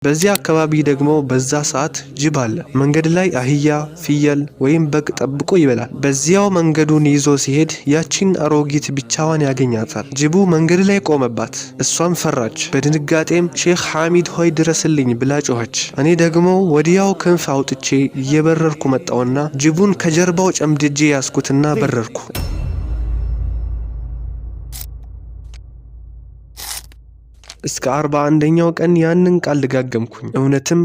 በዚያ አካባቢ ደግሞ በዛ ሰዓት ጅብ አለ። መንገድ ላይ አህያ፣ ፍየል ወይም በግ ጠብቆ ይበላል። በዚያው መንገዱን ይዞ ሲሄድ ያቺን አሮጊት ብቻዋን ያገኛታል። ጅቡ መንገድ ላይ ቆመባት። እሷም ፈራች። በድንጋጤም "ሼክ ሐሚድ ሆይ፣ ድረስልኝ" ብላ ጮኸች። እኔ ደግሞ ወዲያው ክንፍ አውጥቼ እየበረርኩ መጣውና ጅቡን ከጀርባው ጨምድጄ ያዝኩትና በረርኩ። እስከ 41ኛው ቀን ያንን ቃል ደጋገምኩኝ። እውነትም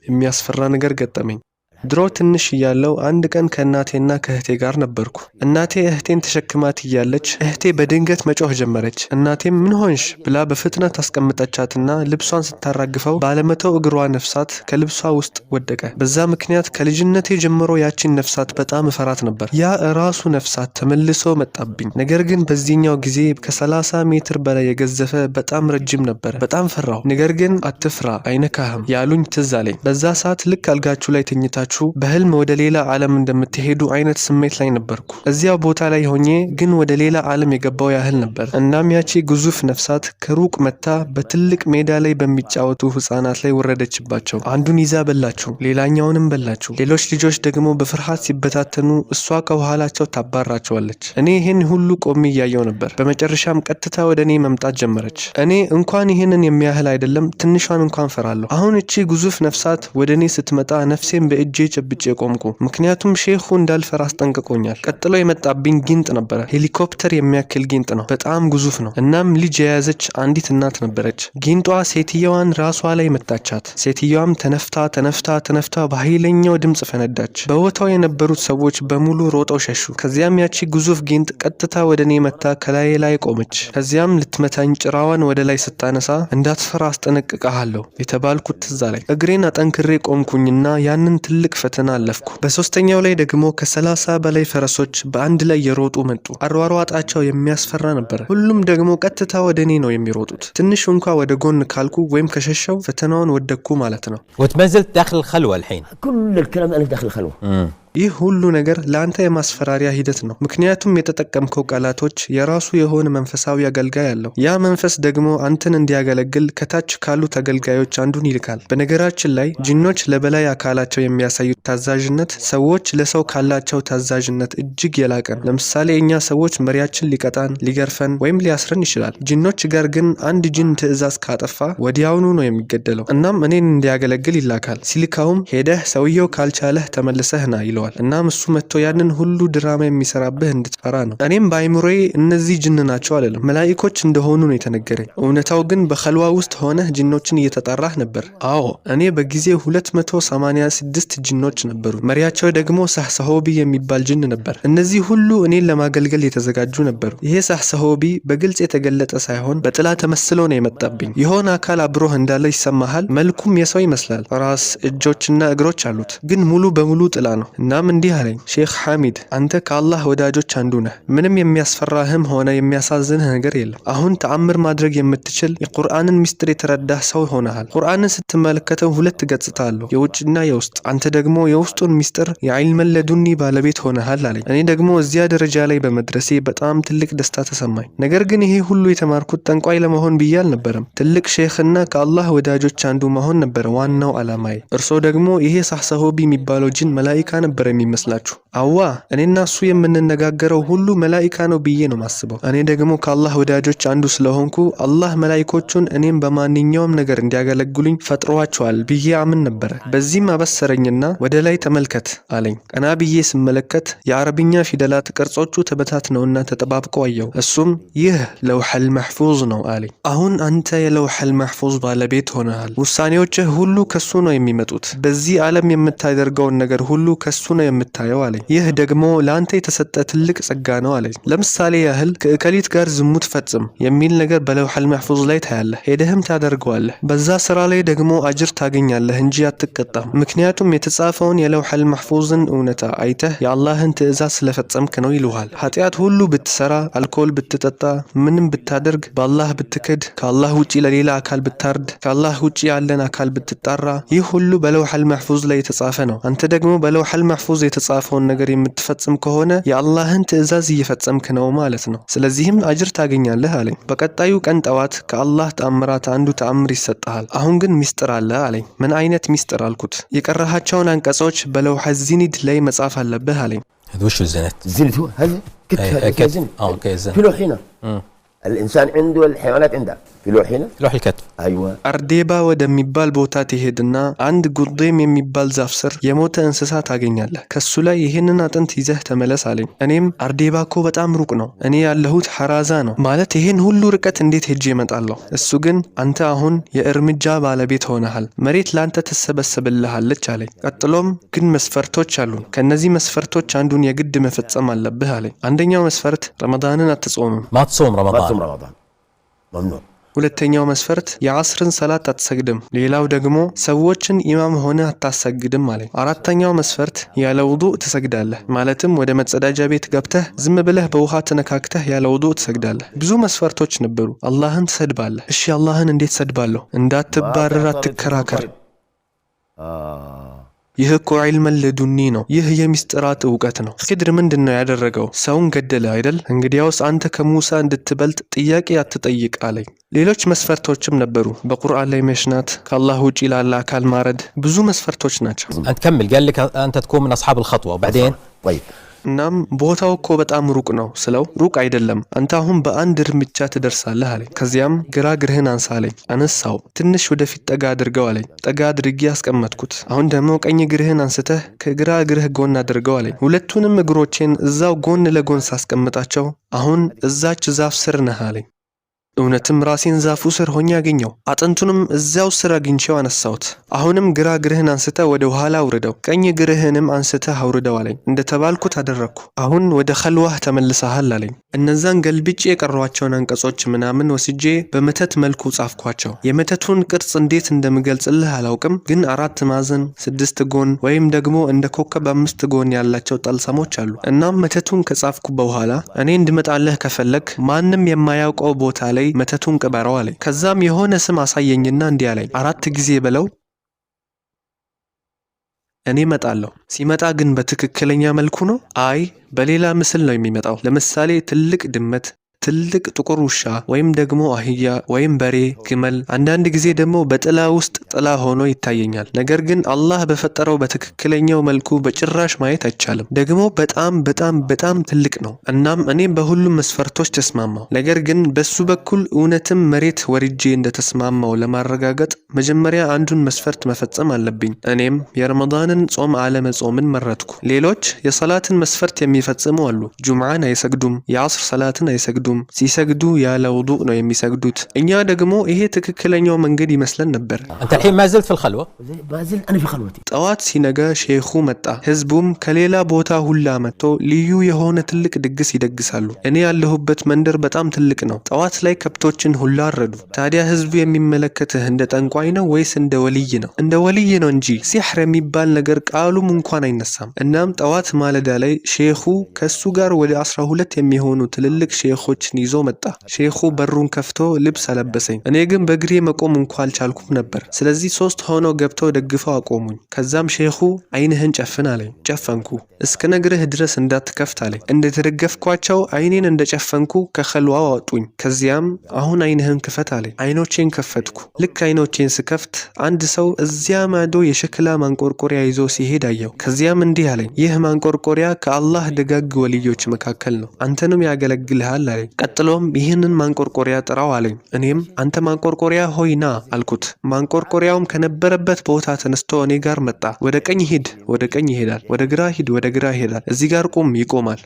የሚያስፈራ ነገር ገጠመኝ። ድሮ ትንሽ እያለሁ አንድ ቀን ከእናቴና ከእህቴ ጋር ነበርኩ። እናቴ እህቴን ተሸክማት እያለች እህቴ በድንገት መጮህ ጀመረች። እናቴም "ምን ሆንሽ?" ብላ በፍጥነት አስቀምጠቻትና ልብሷን ስታራግፈው ባለመቶ እግሯ ነፍሳት ከልብሷ ውስጥ ወደቀ። በዛ ምክንያት ከልጅነቴ ጀምሮ ያቺን ነፍሳት በጣም እፈራት ነበር። ያ ራሱ ነፍሳት ተመልሶ መጣብኝ። ነገር ግን በዚህኛው ጊዜ ከ30 ሜትር በላይ የገዘፈ በጣም ረጅም ነበረ። በጣም ፈራሁ። ነገር ግን "አትፍራ፣ አይነካህም" ያሉኝ ትዝ አለኝ። በዛ ሰዓት ልክ አልጋችሁ ላይ ተኝታችሁ በህልም ወደ ሌላ ዓለም እንደምትሄዱ አይነት ስሜት ላይ ነበርኩ። እዚያው ቦታ ላይ ሆኜ ግን ወደ ሌላ ዓለም የገባው ያህል ነበር። እናም ያቺ ግዙፍ ነፍሳት ከሩቅ መጥታ በትልቅ ሜዳ ላይ በሚጫወቱ ህፃናት ላይ ወረደችባቸው። አንዱን ይዛ በላችው፣ ሌላኛውንም በላችው። ሌሎች ልጆች ደግሞ በፍርሃት ሲበታተኑ እሷ ከኋላቸው ታባራቸዋለች። እኔ ይህን ሁሉ ቆሜ እያየው ነበር። በመጨረሻም ቀጥታ ወደ እኔ መምጣት ጀመረች። እኔ እንኳን ይህንን የሚያህል አይደለም፣ ትንሿን እንኳን ፈራለሁ። አሁን እቺ ግዙፍ ነፍሳት ወደ እኔ ስትመጣ ነፍሴን በእጄ ጨብጬ ቆምኩ። ምክንያቱም ሼኹ እንዳልፈራ አስጠንቅቆኛል። ቀጥሎ የመጣብኝ ጊንጥ ነበረ። ሄሊኮፕተር የሚያክል ጊንጥ ነው። በጣም ግዙፍ ነው። እናም ልጅ የያዘች አንዲት እናት ነበረች። ጊንጧ ሴትየዋን ራሷ ላይ መታቻት። ሴትየዋም ተነፍታ ተነፍታ ተነፍታ በኃይለኛው ድምፅ ፈነዳች። በቦታው የነበሩት ሰዎች በሙሉ ሮጠው ሸሹ። ከዚያም ያቺ ግዙፍ ጊንጥ ቀጥታ ወደ እኔ መጥታ ከላዬ ላይ ቆመች። ከዚያም ልትመታኝ ጭራዋን ወደ ላይ ስታነሳ "እንዳትፈራ አስጠነቅቅሃለሁ" የተባልኩት ትዝ አለኝ። እግሬን አጠንክሬ ቆምኩኝና ያንን ትልቅ ፈተና አለፍኩ። በሶስተኛው ላይ ደግሞ ከ30 በላይ ፈረሶች በአንድ ላይ የሮጡ መጡ። አሯሯጣቸው የሚያስፈራ ነበረ። ሁሉም ደግሞ ቀጥታ ወደ እኔ ነው የሚሮጡት። ትንሽ እንኳ ወደ ጎን ካልኩ ወይም ከሸሸው ፈተናውን ወደቅኩ ማለት ነው። وانت ما زلت داخل الخلوه الحين؟ كل الكلام انا في داخل الخلوه. ይህ ሁሉ ነገር ለአንተ የማስፈራሪያ ሂደት ነው። ምክንያቱም የተጠቀምከው ቃላቶች የራሱ የሆነ መንፈሳዊ አገልጋይ አለው። ያ መንፈስ ደግሞ አንተን እንዲያገለግል ከታች ካሉት አገልጋዮች አንዱን ይልካል። በነገራችን ላይ ጂኖች ለበላይ አካላቸው የሚያሳዩት ታዛዥነት ሰዎች ለሰው ካላቸው ታዛዥነት እጅግ የላቀ ነው። ለምሳሌ እኛ ሰዎች መሪያችን ሊቀጣን፣ ሊገርፈን ወይም ሊያስረን ይችላል። ጂኖች ጋር ግን አንድ ጂን ትዕዛዝ ካጠፋ ወዲያውኑ ነው የሚገደለው። እናም እኔን እንዲያገለግል ይላካል። ሲልካውም "ሄደህ ሰውየው ካልቻለህ ተመልሰህ ና" ይለዋል። እናም እሱ መጥቶ ያንን ሁሉ ድራማ የሚሰራብህ እንድትፈራ ነው። እኔም በአይምሮዬ እነዚህ ጅን ናቸው አልልም፣ መላኢኮች እንደሆኑ ነው የተነገረኝ። እውነታው ግን በኸልዋ ውስጥ ሆነህ ጅኖችን እየተጣራህ ነበር። አዎ፣ እኔ በጊዜው 286 ጅኖች ነበሩ። መሪያቸው ደግሞ ሳህሰሆቢ የሚባል ጅን ነበር። እነዚህ ሁሉ እኔን ለማገልገል የተዘጋጁ ነበሩ። ይሄ ሳህሰሆቢ በግልጽ የተገለጠ ሳይሆን በጥላ ተመስሎ ነው የመጣብኝ። የሆነ አካል አብሮህ እንዳለ ይሰማሃል። መልኩም የሰው ይመስላል። ራስ፣ እጆችና እግሮች አሉት፣ ግን ሙሉ በሙሉ ጥላ ነው። እናም እንዲህ አለኝ፣ "ሼክ ሐሚድ፣ አንተ ከአላህ ወዳጆች አንዱ ነህ። ምንም የሚያስፈራህም ሆነ የሚያሳዝንህ ነገር የለም። አሁን ተአምር ማድረግ የምትችል፣ የቁርአንን ምስጢር የተረዳህ ሰው ሆነሃል። ቁርአንን ስትመለከተው ሁለት ገጽታ አለው፣ የውጭና የውስጥ። አንተ ደግሞ የውስጡን ምስጢር የዒልመ ለዱኒ ባለቤት ሆነሃል" አለኝ። እኔ ደግሞ እዚያ ደረጃ ላይ በመድረሴ በጣም ትልቅ ደስታ ተሰማኝ። ነገር ግን ይሄ ሁሉ የተማርኩት ጠንቋይ ለመሆን ብዬ አልነበረም። ትልቅ ሼኽና ከአላህ ወዳጆች አንዱ መሆን ነበረ ዋናው ዓላማዬ። እርሶ ደግሞ ይሄ ሳህሰሆቢ የሚባለው ጅን መላኢካ ነበር የሚመስላችሁ። አዋ፣ እኔና እሱ የምንነጋገረው ሁሉ መላኢካ ነው ብዬ ነው ማስበው። እኔ ደግሞ ከአላህ ወዳጆች አንዱ ስለሆንኩ አላህ መላኢኮቹን እኔም በማንኛውም ነገር እንዲያገለግሉኝ ፈጥሯቸዋል ብዬ አምን ነበረ። በዚህም አበሰረኝና "ወደ ላይ ተመልከት" አለኝ። ቀና ብዬ ስመለከት የአረብኛ ፊደላት ቅርጾቹ ተበታትነውና ተጠባብቀው አየሁ። እሱም "ይህ ለውሐል መሕፉዝ ነው" አለኝ። አሁን አንተ የለውሐል መሕፉዝ ባለቤት ሆነሃል። ውሳኔዎችህ ሁሉ ከሱ ነው የሚመጡት። በዚህ ዓለም የምታደርገውን ነገር ሁሉ ከሱ ነው የምታየው አለኝ። ይህ ደግሞ ለአንተ የተሰጠ ትልቅ ጸጋ ነው አለኝ። ለምሳሌ ያህል "ከእከሊት ጋር ዝሙት ፈጽም" የሚል ነገር በለውሐል መሕፉዝ ላይ ታያለህ። ሄደህም ታደርገዋለህ። በዛ ስራ ላይ ደግሞ አጅር ታገኛለህ እንጂ አትቀጣም። ምክንያቱም የተጻፈውን የለውሐል መሕፉዝን እውነታ አይተህ የአላህን ትእዛዝ ስለፈጸምክ ነው ይሉሃል። ኃጢአት ሁሉ ብትሰራ፣ አልኮል ብትጠጣ፣ ምንም ብታደርግ፣ በአላህ ብትክድ፣ ከአላህ ውጪ ለሌላ አካል ብታርድ፣ ከአላህ ውጪ ያለን አካል ብትጣራ፣ ይህ ሁሉ በለውሐል መሕፉዝ ላይ የተጻፈ ነው። አንተ ደግሞ በለውሐል መሕፉዝ መሕፉዝ የተጻፈውን ነገር የምትፈጽም ከሆነ የአላህን ትዕዛዝ እየፈጸምክ ነው ማለት ነው። ስለዚህም አጅር ታገኛለህ አለኝ። በቀጣዩ ቀን ጠዋት ከአላህ ተአምራት አንዱ ተአምር ይሰጥሃል። አሁን ግን ሚስጥር አለ አለኝ። ምን አይነት ሚስጥር አልኩት። የቀረሃቸውን አንቀጾች በለውሐ ዚኒድ ላይ መጻፍ አለብህ አለኝ። هذا وش الزنت؟ الزند هو هذا كتف، أي، هذا كتف. زند. Okay، الزند. في لوح هنا، الانسان عنده، الحيوانات عندها في لوح هنا. لوح الكتف. ايوه. አርዴባ ወደሚባል ቦታ ትሄድና አንድ ጉርዴም የሚባል ዛፍ ስር የሞተ እንስሳ ታገኛለህ። ከሱ ላይ ይህንን አጥንት ይዘህ ተመለስ አለኝ። እኔም አርዴባ እኮ በጣም ሩቅ ነው፣ እኔ ያለሁት ሐራዛ ነው፣ ማለት ይህን ሁሉ ርቀት እንዴት ሄጄ እመጣለሁ? እሱ ግን አንተ አሁን የእርምጃ ባለቤት ሆነሃል፣ መሬት ለአንተ ትሰበሰብልሃለች አለኝ። ቀጥሎም ግን መስፈርቶች አሉን። ከእነዚህ መስፈርቶች አንዱን የግድ መፈጸም አለብህ አለኝ። አንደኛው መስፈርት ረመዳንን አትጾምም። ما تصوم ما رمضان. تصوم رمضان، ممنوع. ሁለተኛው መስፈርት የዐስርን ሰላት አትሰግድም። ሌላው ደግሞ ሰዎችን ኢማም ሆነ አታሰግድም አለኝ። አራተኛው መስፈርት ያለ ውዱእ ትሰግዳለህ። ማለትም ወደ መጸዳጃ ቤት ገብተህ ዝም ብለህ በውሃ ተነካክተህ ያለ ውዱእ ትሰግዳለህ። ብዙ መስፈርቶች ነበሩ። አላህን ትሰድባለህ። እሺ አላህን እንዴት ሰድባለሁ? እንዳትባረር አትከራከር። آه. ይህ እኮ ዒልመ ለዱኒ ነው። ይህ የሚስጥራት እውቀት ነው። ኺድር ምንድን ነው ያደረገው? ሰውን ገደለ አይደል? እንግዲያውስ አንተ ከሙሳ እንድትበልጥ ጥያቄ አትጠይቅ አለኝ። ሌሎች መስፈርቶችም ነበሩ። በቁርአን ላይ መሽናት፣ ከአላህ ውጪ ላለ አካል ማረድ፣ ብዙ መስፈርቶች ናቸው። انت كمل، قال لك انت تكون من اصحاب الخطوه، وبعدين؟ طيب. እናም ቦታው እኮ በጣም ሩቅ ነው ስለው ሩቅ አይደለም፣ አንተ አሁን በአንድ እርምጃ ትደርሳለህ አለኝ። ከዚያም ግራ እግርህን አንሳ አለኝ። አነሳው። ትንሽ ወደፊት ጠጋ አድርገው አለኝ። ጠጋ አድርጌ አስቀመጥኩት። አሁን ደግሞ ቀኝ እግርህን አንስተህ ከግራ እግርህ ጎን አድርገው አለኝ። ሁለቱንም እግሮቼን እዛው ጎን ለጎን ሳስቀምጣቸው አሁን እዛች ዛፍ ስር ነህ አለኝ። እውነትም ራሴን ዛፉ ስር ሆኜ አገኘው። አጥንቱንም እዚያው ስር አግኝቼው አነሳሁት። አሁንም ግራ እግርህን አንስተህ ወደ ኋላ አውርደው፣ ቀኝ እግርህንም አንስተህ አውርደው አለኝ። እንደተባልኩት አደረግኩ። አሁን ወደ ኸልዋህ ተመልሰሃል አለኝ። እነዛን ገልብጬ የቀሯቸውን አንቀጾች ምናምን ወስጄ በመተት መልኩ ጻፍኳቸው። የመተቱን ቅርጽ እንዴት እንደምገልጽልህ አላውቅም፣ ግን አራት ማዕዘን፣ ስድስት ጎን ወይም ደግሞ እንደ ኮከብ አምስት ጎን ያላቸው ጠልሰሞች አሉ። እናም መተቱን ከጻፍኩ በኋላ እኔ እንድመጣልህ ከፈለግ ማንም የማያውቀው ቦታ ላይ መተቱን ቅበረው አለኝ። ከዛም የሆነ ስም አሳየኝና እንዲህ አለኝ፣ አራት ጊዜ በለው እኔ እመጣለሁ። ሲመጣ ግን በትክክለኛ መልኩ ነው? አይ፣ በሌላ ምስል ነው የሚመጣው። ለምሳሌ ትልቅ ድመት፣ ትልቅ ጥቁር ውሻ ወይም ደግሞ አህያ ወይም በሬ፣ ግመል። አንዳንድ ጊዜ ደግሞ በጥላ ውስጥ ጥላ ሆኖ ይታየኛል። ነገር ግን አላህ በፈጠረው በትክክለኛው መልኩ በጭራሽ ማየት አይቻልም። ደግሞ በጣም በጣም በጣም ትልቅ ነው። እናም እኔም በሁሉም መስፈርቶች ተስማማው። ነገር ግን በሱ በኩል እውነትም መሬት ወርጄ እንደተስማማው ለማረጋገጥ መጀመሪያ አንዱን መስፈርት መፈጸም አለብኝ። እኔም የረመዳንን ጾም አለመጾምን መረጥኩ። ሌሎች የሰላትን መስፈርት የሚፈጽሙ አሉ። ጁምዓን አይሰግዱም፣ የዐስር ሰላትን አይሰግዱም። ሲሰግዱ ያለ ውዱእ ነው የሚሰግዱት። እኛ ደግሞ ይሄ ትክክለኛው መንገድ ይመስለን ነበር። انت الحين ما زلت في الخلوه؟ ما زلت انا في خلوتي. ጠዋት ሲነጋ ሼኹ መጣ። ህዝቡም ከሌላ ቦታ ሁላ መጥቶ ልዩ የሆነ ትልቅ ድግስ ይደግሳሉ። እኔ ያለሁበት መንደር በጣም ትልቅ ነው። ጠዋት ላይ ከብቶችን ሁላ አረዱ። ታዲያ ህዝቡ የሚመለከትህ እንደ ጠንቋይ ነው ወይስ እንደ ወልይ ነው? እንደ ወልይ ነው እንጂ ሲሕር የሚባል ነገር ቃሉም እንኳን አይነሳም። እናም ጠዋት ማለዳ ላይ ሼኹ ከሱ ጋር ወደ 12 የሚሆኑ ትልልቅ ሼኾችን ይዞ መጣ። ሼኹ በሩን ከፍቶ ልብስ አለበሰኝ። እኔ ግን በእግሬ መቆም እንኳ አልቻልኩም ነበር። ስለዚህ ሶስት ሆነው ገብተው ደግፈው አቆሙኝ። ከዛም ሼኹ አይንህን ጨፍን አለኝ። ጨፈንኩ። እስክነግርህ ድረስ እንዳትከፍት አለኝ። እንደተደገፍኳቸው አይኔን እንደጨፈንኩ ከኸልዋው አወጡኝ። ከዚያም አሁን አይንህን ክፈት አለኝ። አይኖቼን ከፈትኩ። ልክ አይኖቼን ስከፍት አንድ ሰው እዚያ ማዶ የሸክላ ማንቆርቆሪያ ይዞ ሲሄድ አየሁ። ከዚያም እንዲህ አለኝ፣ ይህ ማንቆርቆሪያ ከአላህ ደጋግ ወልዮች መካከል ነው፣ አንተንም ያገለግልሃል አለኝ። ቀጥሎም ይህንን ማንቆርቆሪያ ጥራው አለኝ። እኔም አንተ ማንቆርቆሪያ ሆይ ና አልኩት። ማንቆርቆሪያውም ከነበረበት ቦታ ተነስቶ እኔ ጋር መጣ። ወደ ቀኝ ሂድ፣ ወደ ቀኝ ይሄዳል። ወደ ግራ ሂድ፣ ወደ ግራ ይሄዳል። እዚህ ጋር ቁም፣ ይቆማል።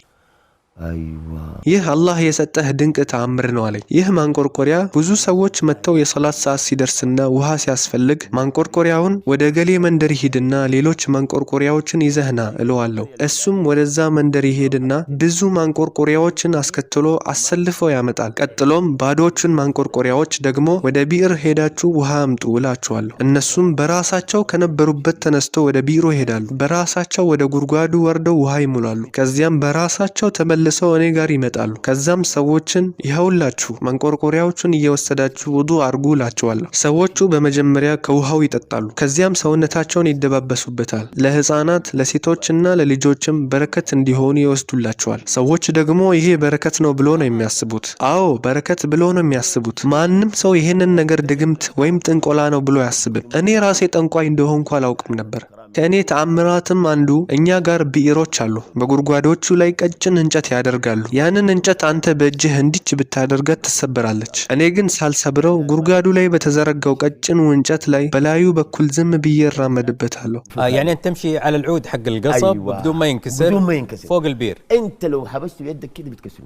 ايوه. ይህ አላህ የሰጠህ ድንቅ ተአምር ነው አለኝ። ይህ ማንቆርቆሪያ ብዙ ሰዎች መጥተው የሰላት ሰዓት ሲደርስና ውሃ ሲያስፈልግ ማንቆርቆሪያውን ወደ ገሌ መንደር ሂድና ሌሎች ማንቆርቆሪያዎችን ይዘህ ና እለዋለሁ። እሱም ወደዛ መንደር ይሄድና ብዙ ማንቆርቆሪያዎችን አስከትሎ አሰልፎ ያመጣል። ቀጥሎም ባዶዎቹን ማንቆርቆሪያዎች ደግሞ ወደ ቢዕር ሄዳችሁ ውሃ አምጡ እላቸዋለሁ። እነሱም በራሳቸው ከነበሩበት ተነስቶ ወደ ቢዕሩ ይሄዳሉ። በራሳቸው ወደ ጉድጓዱ ወርደው ውሃ ይሙላሉ። ከዚያም በራሳቸው ተመልሰው ተመልሰው እኔ ጋር ይመጣሉ። ከዛም ሰዎችን ይኸውላችሁ መንቆርቆሪያዎቹን እየወሰዳችሁ ውዱ አርጉ እላቸዋለሁ። ሰዎቹ በመጀመሪያ ከውሃው ይጠጣሉ። ከዚያም ሰውነታቸውን ይደባበሱበታል። ለህፃናት ለሴቶችና ለልጆችም በረከት እንዲሆኑ ይወስዱላቸዋል። ሰዎች ደግሞ ይሄ በረከት ነው ብሎ ነው የሚያስቡት። አዎ በረከት ብሎ ነው የሚያስቡት። ማንም ሰው ይህንን ነገር ድግምት ወይም ጥንቆላ ነው ብሎ አያስብም። እኔ ራሴ ጠንቋይ እንደሆንኩ አላውቅም ነበር። ከእኔ ተአምራትም አንዱ እኛ ጋር ብዕሮች አሉ። በጉድጓዶቹ ላይ ቀጭን እንጨት ያደርጋሉ። ያንን እንጨት አንተ በእጅህ እንዲች ብታደርጋት ትሰበራለች። እኔ ግን ሳልሰብረው ጉድጓዱ ላይ በተዘረጋው ቀጭኑ እንጨት ላይ በላዩ በኩል ዝም ብዬ እራመድበታለሁ። يعني انت تمشي على العود حق القصب أيوة. بدون ما ينكسر، بدون ما ينكسر. فوق البير. انت لو حبسته بيدك كده بتكسره.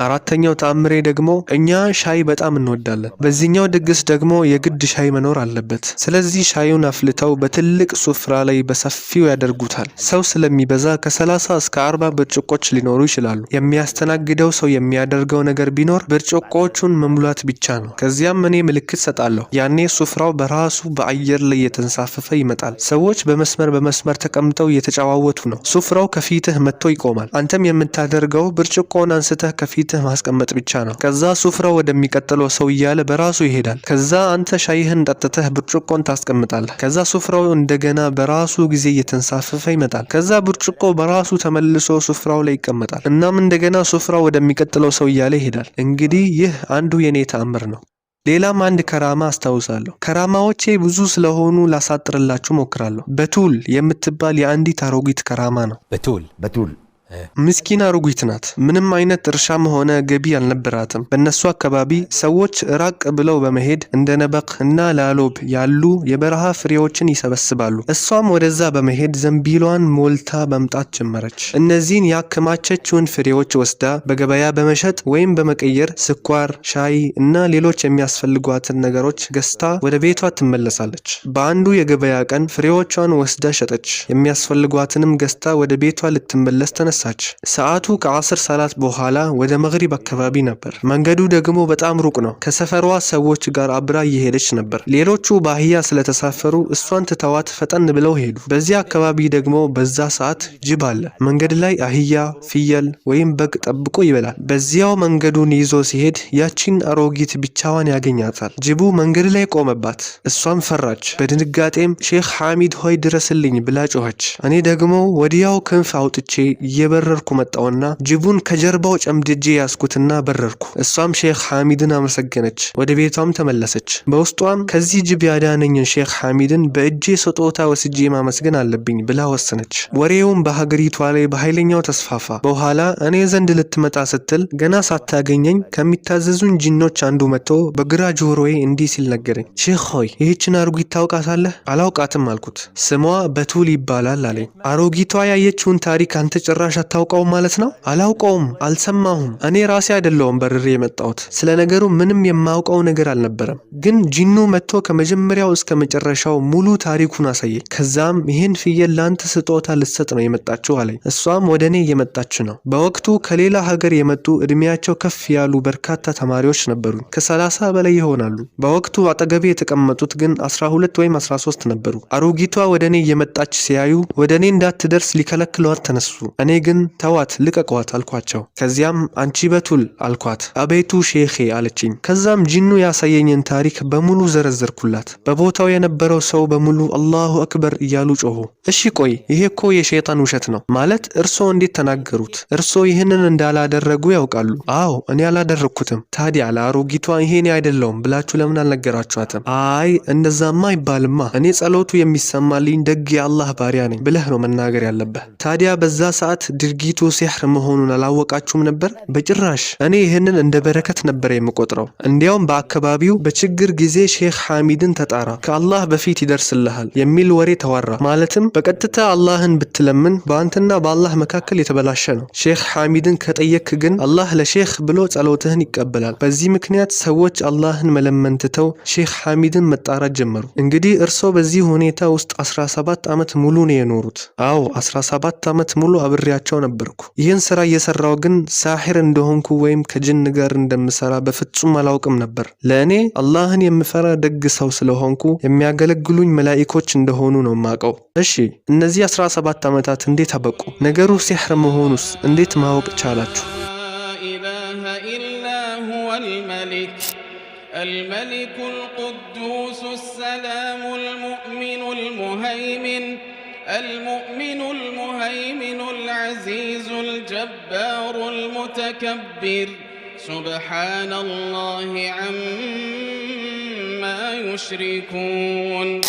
አራተኛው ተአምሬ ደግሞ እኛ ሻይ በጣም እንወዳለን። በዚህኛው ድግስ ደግሞ የግድ ሻይ መኖር አለበት። ስለዚህ ሻዩን አፍልተው በትልቅ ሱፍራ ላይ በሰፊው ያደርጉታል። ሰው ስለሚበዛ ከ30 እስከ 40 ብርጭቆች ሊኖሩ ይችላሉ። የሚያስተናግደው ሰው የሚያደርገው ነገር ቢኖር ብርጭቆቹን መሙላት ብቻ ነው። ከዚያም እኔ ምልክት ሰጣለሁ። ያኔ ሱፍራው በራሱ በአየር ላይ እየተንሳፈፈ ይመጣል። ሰዎች በመስመር በመስመር ተቀምጠው እየተጨዋወቱ ነው። ሱፍራው ከፊትህ መጥቶ ይቆማል። አንተም የምታደርገው ብርጭቆውን አንስተህ ከፊትህ ማስቀመጥ ብቻ ነው። ከዛ ሱፍራው ወደሚቀጥለው ሰው እያለ በራሱ ይሄዳል። ከዛ አንተ ሻይህን ጠጥተህ ብርጭቆን ታስቀምጣለህ። ከዛ ሱፍራው እንደገና በራሱ ጊዜ እየተንሳፈፈ ይመጣል። ከዛ ብርጭቆ በራሱ ተመልሶ ሱፍራው ላይ ይቀመጣል። እናም እንደገና ሱፍራው ወደሚቀጥለው ሰው እያለ ይሄዳል። እንግዲህ ይህ አንዱ የኔ ተአምር ነው። ሌላም አንድ ከራማ አስታውሳለሁ። ከራማዎቼ ብዙ ስለሆኑ ላሳጥርላችሁ ሞክራለሁ። በቱል የምትባል የአንዲት አሮጊት ከራማ ነው። بتول. بتول. ምስኪን አሮጊት ናት። ምንም አይነት እርሻም ሆነ ገቢ አልነበራትም። በእነሱ አካባቢ ሰዎች ራቅ ብለው በመሄድ እንደ ነበቅ እና ላሎብ ያሉ የበረሃ ፍሬዎችን ይሰበስባሉ። እሷም ወደዛ በመሄድ ዘንቢሏን ሞልታ መምጣት ጀመረች። እነዚህን ያከማቸችውን ፍሬዎች ወስዳ በገበያ በመሸጥ ወይም በመቀየር ስኳር፣ ሻይ እና ሌሎች የሚያስፈልጓትን ነገሮች ገዝታ ወደ ቤቷ ትመለሳለች። በአንዱ የገበያ ቀን ፍሬዎቿን ወስዳ ሸጠች። የሚያስፈልጓትንም ገዝታ ወደ ቤቷ ልትመለስ ተነሳች። ሰዓቱ ከዓስር ሰላት በኋላ ወደ መግሪብ አካባቢ ነበር። መንገዱ ደግሞ በጣም ሩቅ ነው። ከሰፈሯ ሰዎች ጋር አብራ እየሄደች ነበር። ሌሎቹ በአህያ ስለተሳፈሩ እሷን ትተዋት ፈጠን ብለው ሄዱ። በዚያ አካባቢ ደግሞ በዛ ሰዓት ጅብ አለ። መንገድ ላይ አህያ፣ ፍየል ወይም በግ ጠብቆ ይበላል። በዚያው መንገዱን ይዞ ሲሄድ ያቺን አሮጊት ብቻዋን ያገኛታል። ጅቡ መንገድ ላይ ቆመባት። እሷም ፈራች። በድንጋጤም ሼክ ሐሚድ ሆይ ድረስልኝ ብላ ጮኸች። እኔ ደግሞ ወዲያው ክንፍ አውጥቼ እየበረርኩ መጣውና ጅቡን ከጀርባው ጨምድጄ ያዝኩትና በረርኩ። እሷም ሼክ ሐሚድን አመሰገነች። ወደ ቤቷም ተመለሰች። በውስጧም ከዚህ ጅብ ያዳነኝን ሼክ ሐሚድን በእጄ ስጦታ ወስጄ ማመስገን አለብኝ ብላ ወሰነች። ወሬውም በሀገሪቷ ላይ በኃይለኛው ተስፋፋ። በኋላ እኔ ዘንድ ልትመጣ ስትል ገና ሳታገኘኝ ከሚታዘዙኝ ጂኖች አንዱ መጥቶ በግራ ጆሮዬ እንዲህ ሲል ነገረኝ። ሼክ ሆይ ይህችን አሮጊት ታውቃታለህ? አላውቃትም አልኩት። ስሟ በቱል ይባላል አለኝ። አሮጊቷ ያየችውን ታሪክ አንተ ጭራሽ አታውቀውም ማለት ነው? አላውቀውም፣ አልሰማሁም። እኔ ራሴ አይደለሁም በርሬ የመጣሁት። ስለ ነገሩ ምንም የማውቀው ነገር አልነበረም። ግን ጂኑ መጥቶ ከመጀመሪያው እስከ መጨረሻው ሙሉ ታሪኩን አሳየኝ። ከዛም ይህን ፍየል ለአንተ ስጦታ ልትሰጥ ነው የመጣችው አለኝ። እሷም ወደ እኔ እየመጣች ነው። በወቅቱ ከሌላ ሀገር የመጡ እድሜያቸው ከፍ ያሉ በርካታ ተማሪዎች ነበሩ። ከ30 በላይ ይሆናሉ። በወቅቱ አጠገቤ የተቀመጡት ግን 12 ወይም 13 ነበሩ። አሮጊቷ ወደ እኔ እየመጣች ሲያዩ ወደ እኔ እንዳትደርስ ሊከለክሏት ተነሱ። እኔ ግን ተዋት፣ ልቀቋት አልኳቸው። ከዚያም አንቺ በቱል አልኳት። አቤቱ ሼኼ አለችኝ። ከዛም ጂኑ ያሳየኝን ታሪክ በሙሉ ዘረዘርኩላት። በቦታው የነበረው ሰው በሙሉ አላሁ አክበር እያሉ ጮሁ። እሺ ቆይ ይሄ እኮ የሸይጣን ውሸት ነው ማለት እርሶ እንዴት ተናገሩት? እርሶ ይህንን እንዳላደረጉ ያውቃሉ። አዎ እኔ አላደረግኩትም። ታዲያ ለአሮጊቷ ይሄ እኔ አይደለሁም ብላችሁ ለምን አልነገራችኋትም? አይ እንደዛማ አይባልማ፣ እኔ ጸሎቱ የሚሰማልኝ ደግ የአላህ ባሪያ ነኝ ብለህ ነው መናገር ያለብህ። ታዲያ በዛ ሰዓት ድርጊቱ ሲሕር መሆኑን አላወቃችሁም ነበር? በጭራሽ። እኔ ይህንን እንደ በረከት ነበር የምቆጥረው። እንዲያውም በአካባቢው በችግር ጊዜ ሼክ ሐሚድን ተጣራ፣ ከአላህ በፊት ይደርስልሃል የሚል ወሬ ተወራ። ማለትም በቀጥታ አላህን ብትለምን በአንተና በአላህ መካከል የተበላሸ ነው። ሼክ ሐሚድን ከጠየክ ግን አላህ ለሼክ ብሎ ጸሎትህን ይቀበላል። በዚህ ምክንያት ሰዎች አላህን መለመን ትተው ሼክ ሐሚድን መጣራት ጀመሩ። እንግዲህ እርሶ በዚህ ሁኔታ ውስጥ 17 ዓመት ሙሉ ነው የኖሩት። አዎ 17 ዓመት ሙሉ አብሬያቸው አገልጋያቸው ነበርኩ። ይህን ስራ እየሰራው ግን ሳሒር እንደሆንኩ ወይም ከጅን ጋር እንደምሰራ በፍጹም አላውቅም ነበር። ለእኔ አላህን የምፈራ ደግ ሰው ስለሆንኩ የሚያገለግሉኝ መላኢኮች እንደሆኑ ነው ማቀው። እሺ፣ እነዚህ 17 ዓመታት እንዴት አበቁ? ነገሩ ሲሕር መሆኑስ እንዴት ማወቅ ቻላችሁ? إله إلا هو الملك الملك القدوس السلام المؤمن المهيمن المؤمن المهيمن العزيز الجبار المتكبر سبحان الله عما يشركون.